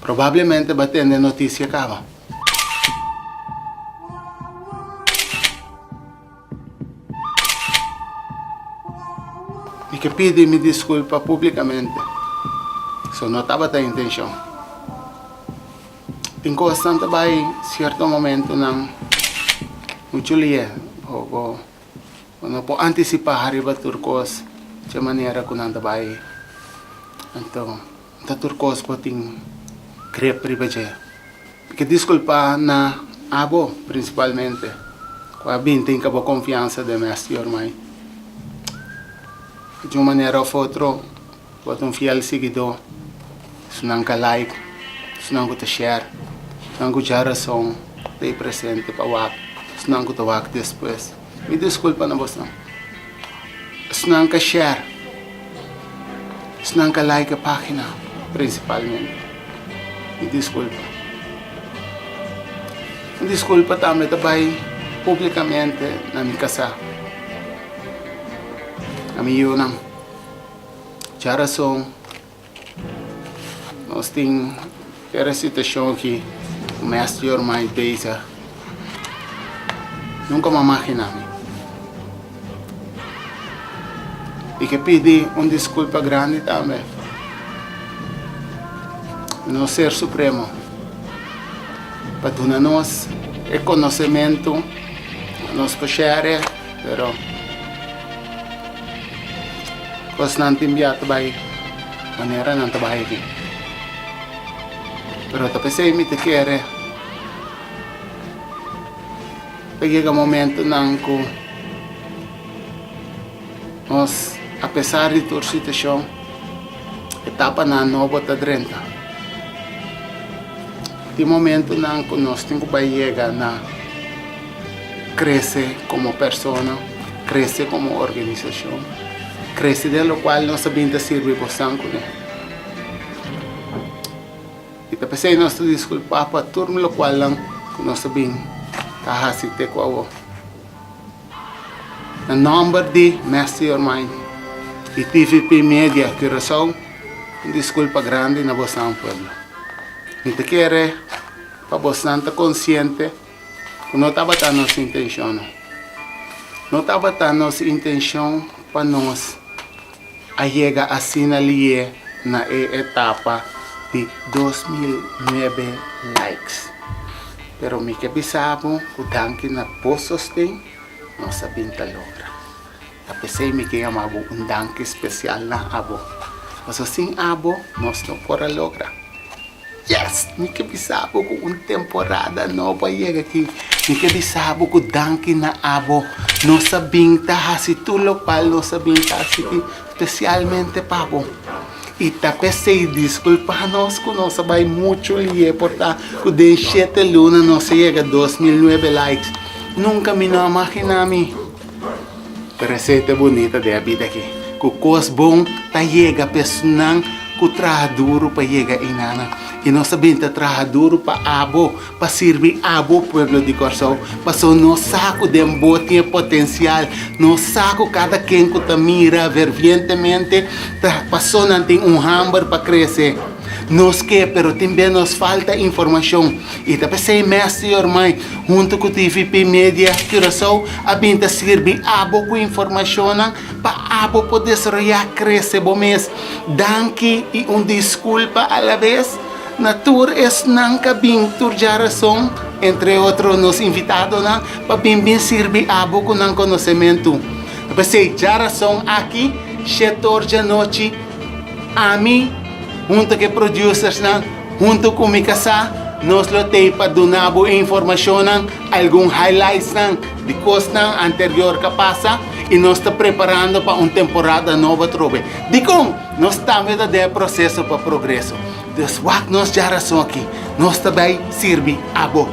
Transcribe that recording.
Probablemente bo a tende notisia kaba. Mi ke pidi mi diskulpa públikamente, so no tabata intenshon. Tin kosnan ta bai sierto momentunan muchu lie, bo bo no por antisipá riba tur kos dje manera ku nan ta bai. Anto ta tur kos bo tin grip riba dje. Mi ke diskulpá na abo prinsipalmente ku a bin tin kaba konfiansa den mes yormai. Di un manera òf otro Bo ta un fiel siguidó. Esnan ka like, esnan ku ta share, esnan ku dja rason ta ei presente pa wak, esnan ku ta wak despues. Mi diskulpa na bosnan. Esnan ka share, esnan ka like e página prinsipalmente. Mi diskulpa. Un diskulpa tambe ta bai públikamente na mi kasá, na mi yunan. Djarason nos tin e situacion aki cu mester yorma y bezig. Nunca mi a magina mi. Mi ke pidi un disculpa grandi tambe nos Ser Supremo pa duna nos e conocemento pa nos por share. Pero kosnan tin bia ta bai manera nan ta bai aki. Pero ta p'esei mi ta kere ta yega momentonan ku nos apesar di tur situashon etapanan nobo ta drenta. Tin momentonan ku nos tin ku bai yega na krese komo persona, krese komo organisashon, krese den lokual nos a bin ta sirbi bosan kuné. I ta p'esei nos ta diskulpá pa tur lokualnan ku nos a bin ta hasi te ku awor. Na nòmber di Master Your Mind i TVP Media Curaçao, un diskulpa grandi na bosnan pueblo. Mi ta kere pa bosnan ta konsiente ku no tabata nos intenshon. No tabata nos intenshon pa nos a yega asina lié na e etapa di 2009 likes. Pero mi ke bisa bo ku danki na bo sosten nos a bin ta logra. Ta p'esei mi ke yama bo un danki spesial na abo. Pasobra sin abo nos no por a logra. Yes! Mi ke bisa bo ku un temporada nobo a yega aki. Mi ke bisa bo ku danki na abo nos a bin ta hasi tur lokual nos a bin ta hasi aki spesialmente pa bo. I ta p'esei diskulpa nos ku nos a bai muchu lié por ta ku den shete luna nos a yega 2009 likes. Nunka mi no a magina mi. Pero esei ta bunita den e bida aki, ku kos bon ta yega pa esnan ku traha duru pa yega einanan. I nos ta bin ta traha duru pa abo, pa sirbi abo, pueblo di Kòrsou, pasobra nos sa ku den bo tin e potensial, nos sa ku kada ken ku ta mira fervientemente ta paso nan tin un hamber pa krese. Nos ke, pero tin bes nos falta informashon. I ta p'esei mes, señor Mai, huntu ku TVP Media Curaçao a bin ta sirbi abo ku informashonnan pa abo por desaroyá, krese bo mes. Danki i un diskulpa alabes na tur esnan ku a bin tur djarason, entre otro nos invitadonan, pa bin bin sirbi abo ku nan konosementu. Ta p'esei djarason aki, shetor djanochi, Ami, hunto ku e producersnan, hunto ku mi kasá, nos lo tei pa duna bo e informashonnan, algun highlightsnan di kosnan anterior ku a pasa i nos ta preparando pa un temporada nobo atrobe. Dikon? Nos tambe ta den e proseso pa progreso. Dus wak nos djarason aki, nos ta bai sirbi abo.